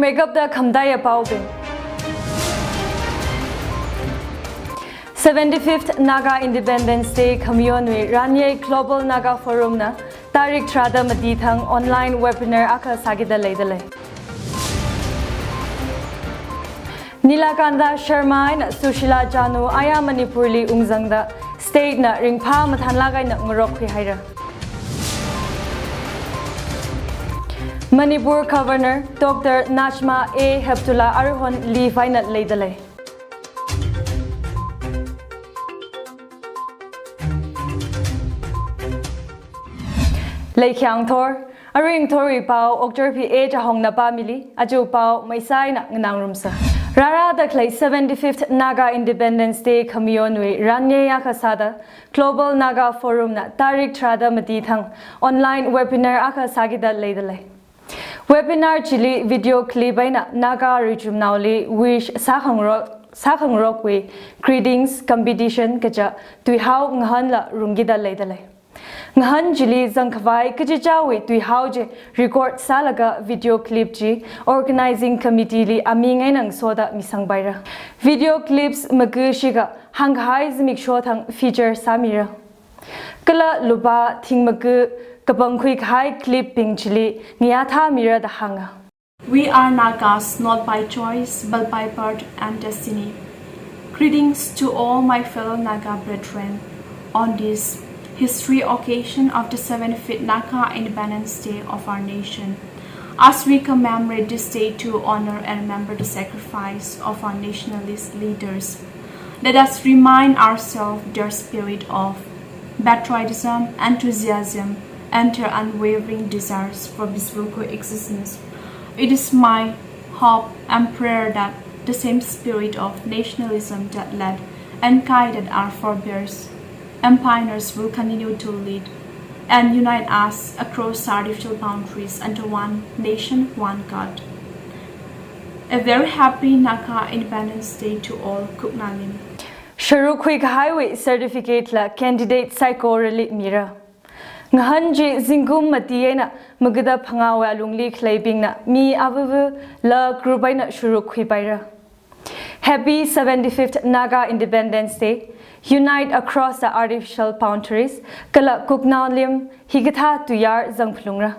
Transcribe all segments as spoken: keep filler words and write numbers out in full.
Wake up da khamdai apaobing. Seventy-fifth Naga Independence Day khamayonwui ranyei Global Naga Forum na tarik tharāda mati thang online webinar akha sākida leidalei. Nilakanta Sharma eina Sushila Chanu aya Manipur li ungzangda state na ringphā mathānlāk eina ngarokkhui haira. Manipur Governor Doctor Najma A Heptulla aruihon leave eina leidalei. Leikhyang thor, aring thorwui pao Okchorphi A Chahongna pāmili, aja pao maisai eina nganāngarumsa. Rārāda khalei seventy-fifth Naga Independence Day khamayonwui ranyei akha sāda Global Naga Forum na tarik tharāda mati thang online webinar akha sākida leidalei. Webinar chili video clip eina Naga richumnaoli wish sākhangarok, sākhangarokwui greetings competition kaja tuihao ngahanla rungkida leidalei. Ngahan chili zangkhavai kachichāwui tuihao chi record sālaga video clip chi organizing committee li aming eina ngasoda misangpaira. Video clips makashikha hāngkahai zimiksho thang feature sāmira. Kala lupā thingmaka kapangkhui kahai clip bing chili ngayā thāmira da hānga. We are Nagas, not by choice, but by birth and destiny. Greetings to all my fellow Naga brethren on this history occasion of the seventy-fifth Naga Independence Day of our nation. As we commemorate this day to honor and remember the sacrifice of our nationalist leaders, let us remind ourselves their spirit of patriotism, enthusiasm, and their unwavering desires for peaceful coexistence. It is my hope and prayer that the same spirit of nationalism that led and guided our forebears and pioneers will continue to lead and unite us across artificial boundaries under one nation, one God. A very happy Naga Independence Day to all. Kuknalim. Sharukkhui kahaiwui certificate la candidate saikorali mira. Ngahan chi zingkum mati eina magada phangāwui alungli khaleibingna mi avāvāla group eina sharukkhuipaira. Happy seventy-fifth Naga Independence Day. Unite across the artificial boundaries. Kala Kuknalim hikathā tuiyār zangphalungra.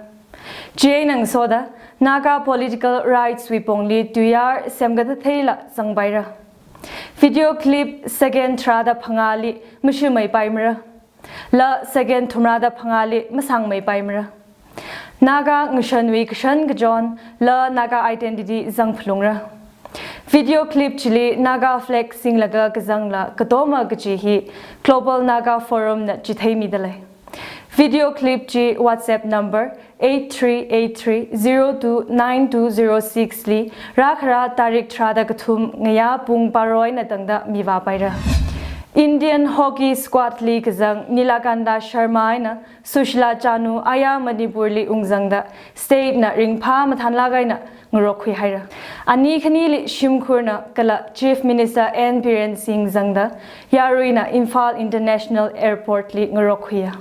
Chieina ngasoda Naga political rights wui pongli tuiyār semkathatheila zangpaira. Video clip second tharāda phangāli mashimeipaimara. La second thumrāda phangāli masangmeipaimara. Naga ngashanwui kashan kachon la Naga identity zangphalungra. Video clip chili Naga flag singlaga kazangla katoma kaji hi Global Naga Forum na chitheimidalei. Video clip chi WhatsApp number eight three eight three zero two nine two zero six li rākhara tarik tharāda kathum ngayā pung paro eina tangda mivāpaira. Indian hockey squad li kazang Nilakanta Sharma eina Sushila Chanu aya Manipur li ungzangda state na ringphā mathānlāk eina ngarokkhui haira. Ani khanili shimkhurna kala Chief Minister N Biren Singh zangda yaruina Imphal International Airport li ngarokkhuiya.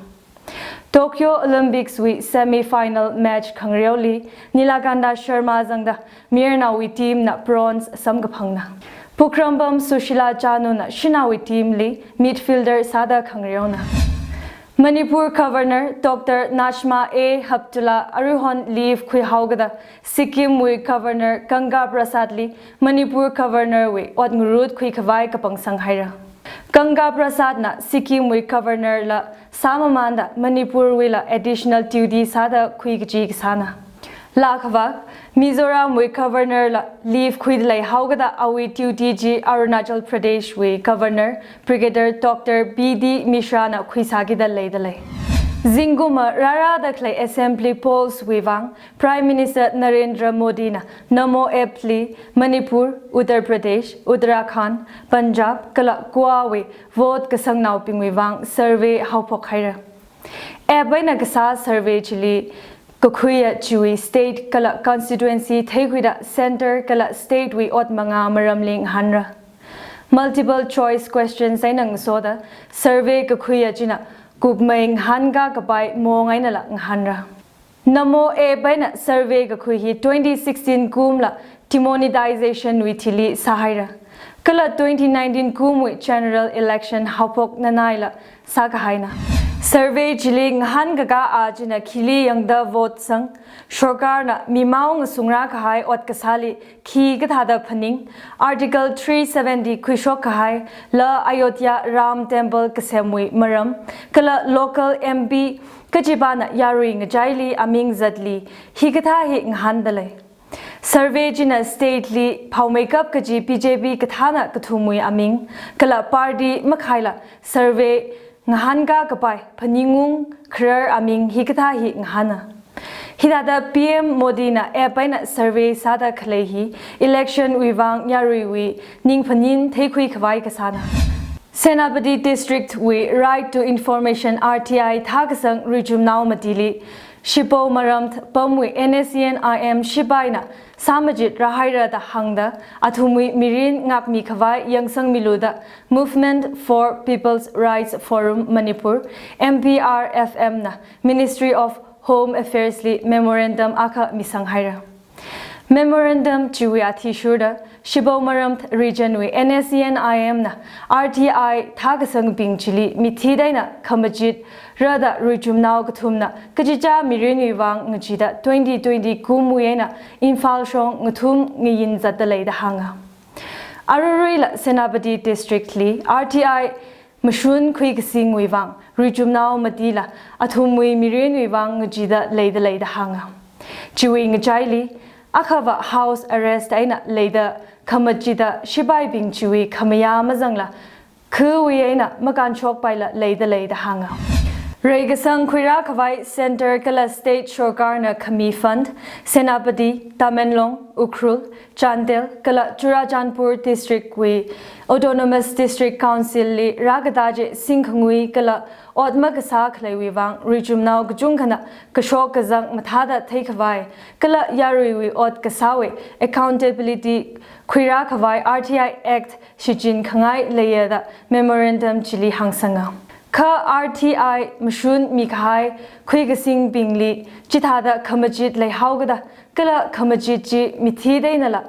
Tokyo Olympics wui semi-final match khangareoli Nilakanta Sharma zangda mayarnaowui team na bronze samkaphangna. Pukrambam Sushila Chanu na shanaowui team li midfielder sāda khangareona. Manipur Governor Doctor Najma A Heptulla aruihon leave khuihaokada Sikkim wui Governor Ganga Prasad li Manipur Governor wui ot ngarut khuikhavai kapangsang haira. Ganga Prasad na Sikkim wui Governor la sāmamānda Manipur wuila additional duty sāda khui kaji kasāna. Lākhavak, Mizoram wui Governor la leave khuidalei haokada awui duty chi Arunachal Pradesh wui Governor Brigadier Doctor B D Mishra na khuisākida leidalei. Zingkumva rārāda khalei Assembly polls wui vang Prime Minister Narendra Modi na Namo app li Manipur, Uttar Pradesh, Uttarakhand, Punjab kala Goa wui vote kasangnaobingwui vang survey haophok haira. App eina kasā survey chili kakhuiya chiwui state kala constituency theikhuida center kala state wui ot mangā maramli ngahānra. Multiple choice questions eina ngasoda survey kakhuiya china kukmei ngahānkā kapai mong einala ngahānra. Namo app eina survey kakhui hi twenty sixteen kumla demonetization wui thili sāhaira. Kala twenty nineteen kumwui general election haophok nanaila sākahaina. Survey chili ngahānkaka a china khili yangda vote sang, sorkarna mimao ngasungra kahai ot kasāli khi kathāda phaning, Article three seventy khuishok kahai, la Ayodhya Ram Temple kasemwui maram, kala local M P kachipana yarui ngachaili aming zatli, hikathā hi ngahānda lei. Survey china state li phaomeikap kaji B J P kathāna kathumwui aming, kala party makhaila survey ngahānka kapai phaningung kharar aming hikathā hi ngahāna. Hithāda P M Modi na app eina survey sāda khalei hi election wui vang yaruiwui ningphanin theikhui khavai kasāna. Senapati District wui Right to Information, R T I, thākasang ruichumnao matili, Shipoo Maramth pamwui N S C N I M shipaina sāmachit rāhaira da hāngda, athumwui mirin ngākmi khavai yangsangmilu da Movement for People's Rights Forum Manipur, M P R F M na Ministry of Home Affairs li memorandum akha misanghaira. Memorandum chiwui athishurda, Shipoo Maramth region wui N S C N I M na R T I thākasangbing chili mithi eina khamachit rāda ruichumnao kathumna kachichā mirinwui vang ngachida twenty twenty kumwui eina Imphal shong ngathum ngayin zatda lei da hānga. Aruiruila Senapati District li R T I mashun khuikasingwui vang ruichumnao matila athumwui mirinwui vang ngachida leida lei da hānga. Chiwui ngachaili, akhava house arrest eina leida khamachida shipaibing chiwui khamayā mazangla, khawui eina makānshokpaila leida lei da hānga. Reikasang khuirā khavai center kala state sorkarna khami fund, Senapati, Tamenglong, Ukhrul, Chandel kala Churachandpur District wui Autonomous District Council li rākatā chi singkhangui kala ot makasā khaleiwui vang ruichumnao kachungkhana kashok kazang mathāda theikhavai kala yaruiwui ot kasāwui accountability khuirā khavai R T I Act shichin khangai leiya da memorandum chili hāngsanga. Kha R T I mashun mikahai khuikasingbingli chithāda khamachit leihaokada, kala khamachit chi mithi einala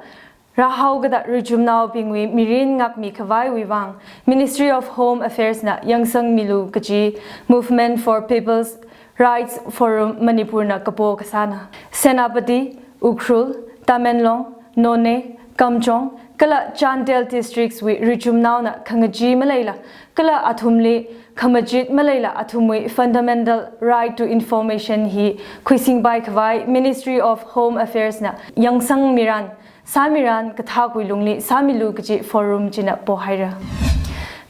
rāhaokada ruichumnaobingwui mirin ngākmi khavaiwui vang Ministry of Home Affairs na yangsangmilu kaji Movement for People's Rights Forum Manipur na kapo kasāna. Senapati, Ukhrul, Tamenglong, Noney, Kamjong kala Chandel districts wui ruichumnaona khangachee maleila kala athumli khamachit maleila athumwui fundamental right to information hi khuisingpai khavai Ministry of Home Affairs na yangsangmiran, sāmiran kathākwui lungli sāmilu kaji forum china pohaira.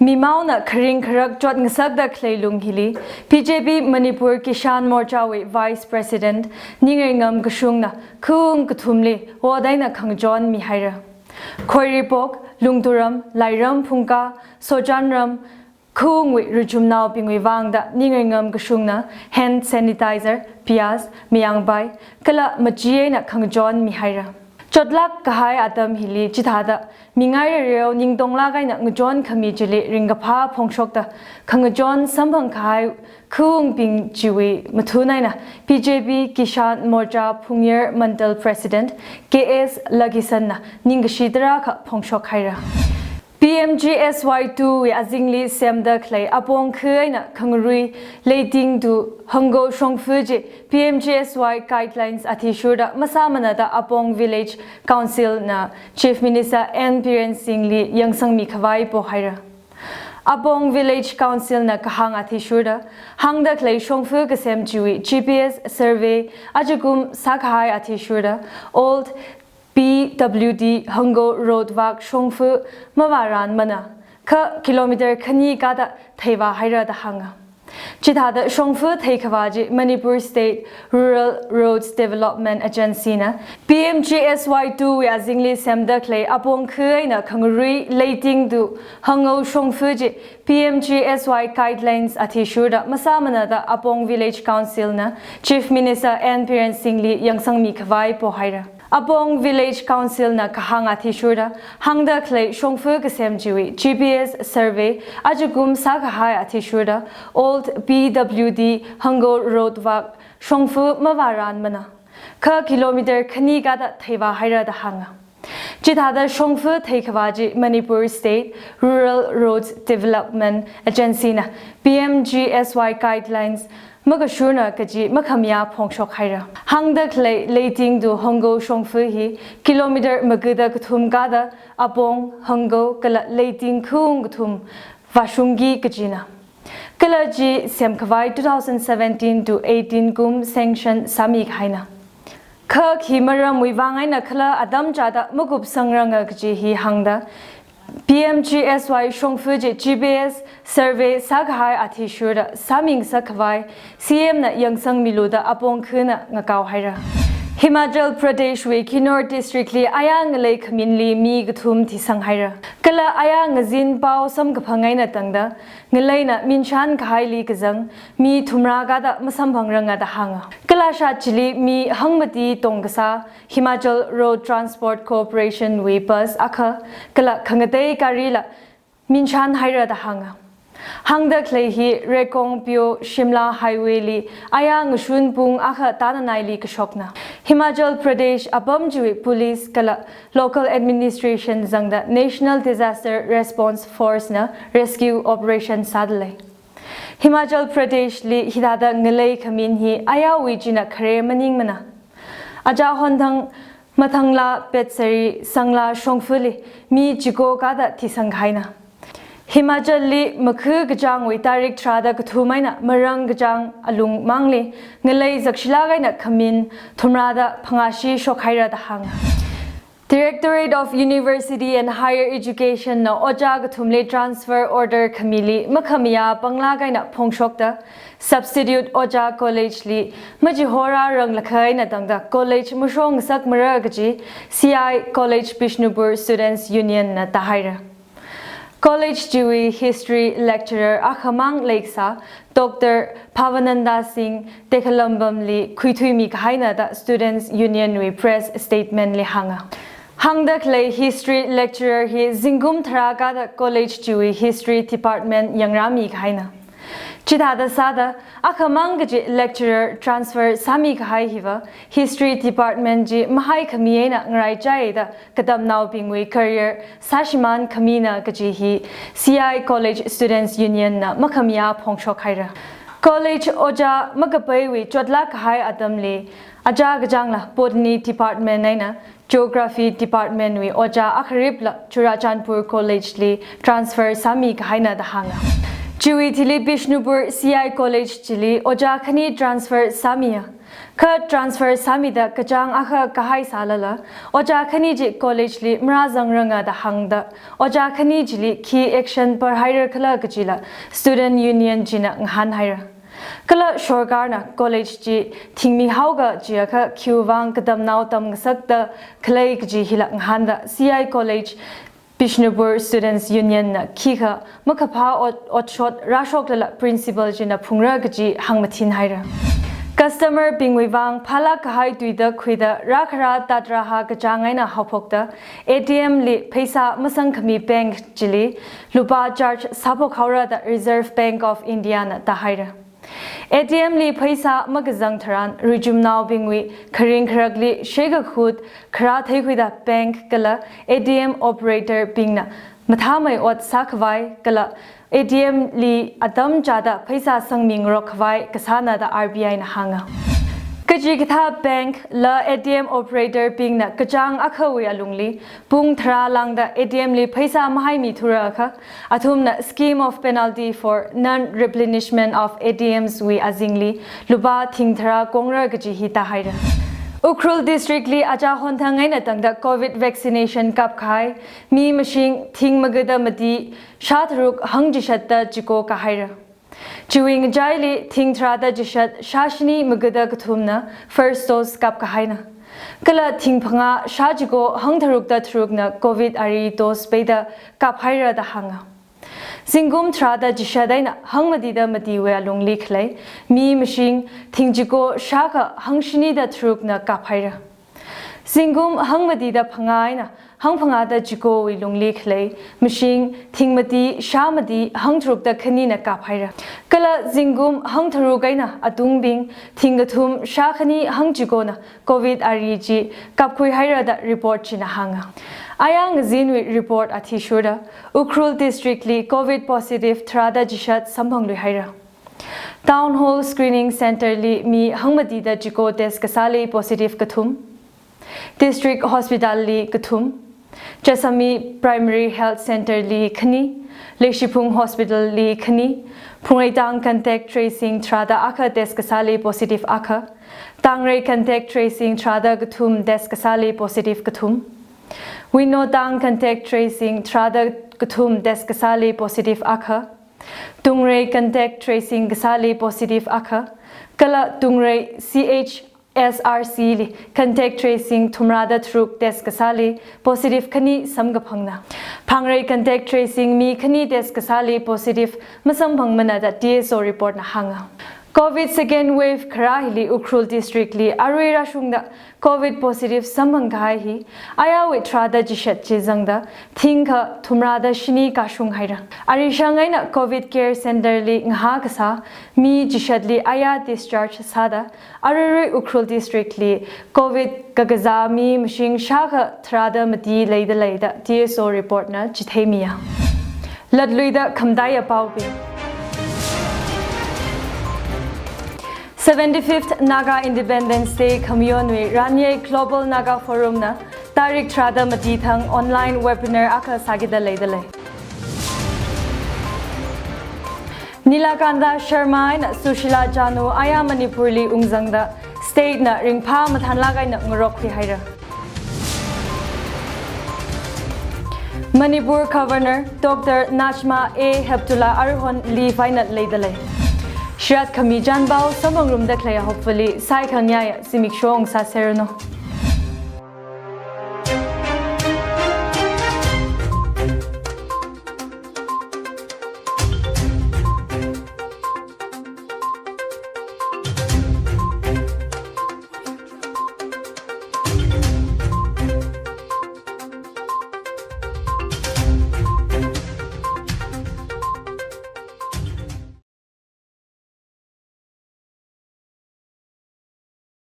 Mimaona kharing kharak chotngasakda khalei lung hili, B J P Manipur Kisan Morcha wui Vice President Ningreingam Kashung na khawung kathumli ot eina khangachon mihaira. Khoiripok, Lungturam, Lairam Phungka, Sochanram, khawungwui ruichumnaobingwui vangda Ningreingam Kashung na hand sanitizer, piyaz, mayangpai kala machee eina khangachon mihaira. Chotlak kahai atam hili chithāda mingai rereo ningtonglak eina ngachon khami chili ringkaphā phongshokda khangachon samphang kahai khawungbing chiwui mathun eina B J P Kisan Morcha Phungyar Mandal President K S Lakisan na ningkashi tarākha phongshok haira. P M G S Y two wui azingli semda khalei apong kha eina khangarui Leiting to Hangou shongfa chi P M G S Y guidelines athishurda masāmanada Apong Village Council na Chief Minister N Biren Singh li yangsangmi khavai pohaira. Apong Village Council na kahāng athishurda, hāngda khalei shongfa kasem chiwui G P S survey ajakum sākahai athishurda, Old P W D Hangou Road vak shongfa mavāranmana, kha kilometer khani kāda theivā haira da hānga. Chithāda shongfa theikhavā chi Manipur State Rural Roads Development Agency na P M G S Y two wui azingli semda khalei apong kha eina khangarui Leiting to Hangou shongfa chi P M G S Y guidelines athishurda masāmanada Apong Village Council na Chief Minister N Biren Singh li yangsangmi khavai pohaira. Apong Village Council na kahāng athishurda, hāngda khalei shongfa kasem chiwui G P S survey ajakum sākahai athishurda, Old P W D Hunggo Road vak shongfa mavāranmana. Kha kilometer khani kada theivāhaira da hānga. Chithāda shongfa theikhavā chi Manipur State Rural Roads Development Agency na P M G S Y guidelines makashurna kaji makhamayā phongshokhaira. Hāngda khalei Leiting to Hunggo shongfa hi kilometer magada kathum kada Apong, Hunggo kala Leiting khaung kathum vāshungki kajina. Kala chi semkhavai two thousand seventeen to eighteen kum sanction sāmikahaina. Kha khi maramwui vang eina khala atam chāda makupsangranga kaji hi hāngda, P M G S Y shongfa chi G P S survey sākahai athishurda sāmingasakkhavai C M na yangsangmilu da Apong khana ngakaohaira. Himachal Pradesh wui Kinnaur District li ayā ngalei khaminli mi kathum thisanghaira. Kala ayā ngazin pao samkaphang eina tangda, ngaleina minshān kahaili kazang mi thumrā kada masamphangranga da hānga. Kalashat chili mi hangmati tongkasā Himachal Road Transport Corporation wui bus akha kala khangatei garila minshānhaira da hānga. Hāngda khalei hi Rekong Pyo Shimla Highway li ayā ngashun pung akha tānanaili kashokna. Himachal Pradesh apam chiwui police kala local administration zangda National Disaster Response Force na rescue operation sādalei. Himachal Pradesh li hithāda ngalei khamin hi ayāwui china khare maningmana. Aja Honthang, Mathangla, Petsari, Sangla shongfali mi chiko kada thisangkahaina. Himachal li makha kachāngwui tarik tharāda kathum eina marang kachāng alung mangli ngalei zakshilāk eina khamin thumrāda phangāshi shokhaira da hānga. Directorate of University and Higher Education na ojā kathumli transfer order khamili makhamayā panglāk eina phongshokta, substitute ojā college li machihorāranglakha eina tangda college mashongasakmara kaji C I College Bishnupur Students Union na tāhaira. College chiwui history lecturer akhamang leikasā Doctor Bhavananda Singh Tekhalambam li khuithuimikahaina da Students Union wui press statement li hānga. Hāngda khalei history lecturer hi zingkum tharā kada college chiwui history department yangrāmikahaina. Chithāda sāda, akhamang kaji lecturer transfer sāmikahai hiva history department chi mahaikhami eina ngaraichai da katamnaobingwui career sāshimānkhamina kaji hi C I College Students Union na makhamayā phongshokhaira. College ojā makapaiwui chotlāk kahai atamli, aja kachāngla botany department eina geography department wui ojā akharipla Churachandpur College li transfer sāmikahaina da hānga. Chiwui thili Bishnupur C I College chili ojā khani transfer sāmiya. Kha transfer sāmida kachāng akha kahai sālala, ojā khani chi college li marāzangranga da hāngda, ojā khani chili khi action parhaira khala kajila Student Union china ngahānhaira. Kala sorkarna college chi thingmihaoga chiakha khiwuivang katamnao tamngasakta khalei kaji hila ngahānda C I College Bishnupur Students Union na khikha makaphā ot-, otshot rāshoklala principal china phungra kaji hāngmathinhaira. Customer bingwui vang phālāk kahai tuida khuida rākharā tatrāha kachāng eina haophokta A T M li pheisā masangkhami bank chili lupā charge sāphokhaora da Reserve Bank of India na tāhaira. A T M li pheisā makazang tharan, ruichumnaobingwui kharing kharakli sheikakhut kharā theikhuida bank kala A T M operator bingna mathāmei ot sākhavai kala A T M li atam chāda pheisā sangmingarokkhavai kasāna da R B I na hānga. Kachikathā bank la A T M operator bingna kachāng akhawui alungli pung tharā lāngda A T M li pheisā mahaimithura akha, athumna Scheme of Penalty for Non-Replenishment of A T Ms wui azingli lupā thing tharā kongra kaji hi tāhaira. Ukhrul District li aja honthang eina tangda covid vaccination kapkahai mi mashing thing magada mati shā tharuk hangchishatta chiko kahaira. Chiwui ngachaili thing tharāda chishat shā shini magada kathumna first dose kapkahaina. Kala thing phangā shā chiko hangtharukta tharukna covid ari dose peida kaphaira da hānga. Zingkum tharāda chishat eina hangmatida matiwui alungli khalei mi mashing thing chiko shākha hangshinida tharukna kaphaira. Zingkum hangmatida phangā eina hangphangāda chikowui lungli khalei mashing, thingmati, shāmati hangtharukda khanina kaphaira. Kala zingkum hangtharuk eina atungbing thingkathum shākhani hangchikona Covid ari chi kapkhuihaira da report china hānga. Aya ngazinwui report athishurda Ukhrul District li Covid positive tharāda chishat samphangluihaira. Town Hall Screening Center li mi hangmatida chiko test kasāli positive kathum, District Hospital li kathum, Chasami Primary Health Center li khani, Leishiphung Hospital li khani, Phungreitang contact tracing tharāda akha test kasāli positive akha, Tangrei contact tracing tharāda kathum test kasāli positive kathum, Winotang contact tracing tharāda kathum test kasāli positive akha, Tungrei contact tracing kasāli positive akha, kala Tungrei C H S R C li contact tracing thumrāda tharuk test kasāli positive khani samkaphangna. Phangrei contact tracing mi khani test kasāli positive masamphangmana da T S O report na hānga. Covid second wave kharā hili Ukhrul District li arui rāshungda Covid positive samphangkahai hi ayawui tharāda chishat chi zangda thingkha thumrāda shini kashunghaira. Arishang eina Covid Care Center li ngahā kasā mi chishatli aya discharge sāda aruirui Ukhrul District li Covid kakazā mi mashing shākha tharāda mati leida lei da T S O report na chitheimiya. Latluida khamataiya paobing. Seventy-fifth Naga Independence Day khamayonwui Ranye Global Naga Forum na tarik tharāda mati thang online webinar akha sākida leida lei. Nilakanta Sharma eina Sushila Chanu aya Manipur li ungzangda state na ringphā mathānlāk eina ngarokkhuihaira. Manipur Governor Doctor Najma A Heptulla aruihon leave eina leida lei. Shirat khami chānpao samphangrumda khaleiya hopefully saikhangayāya zimiksho ungsāserranu.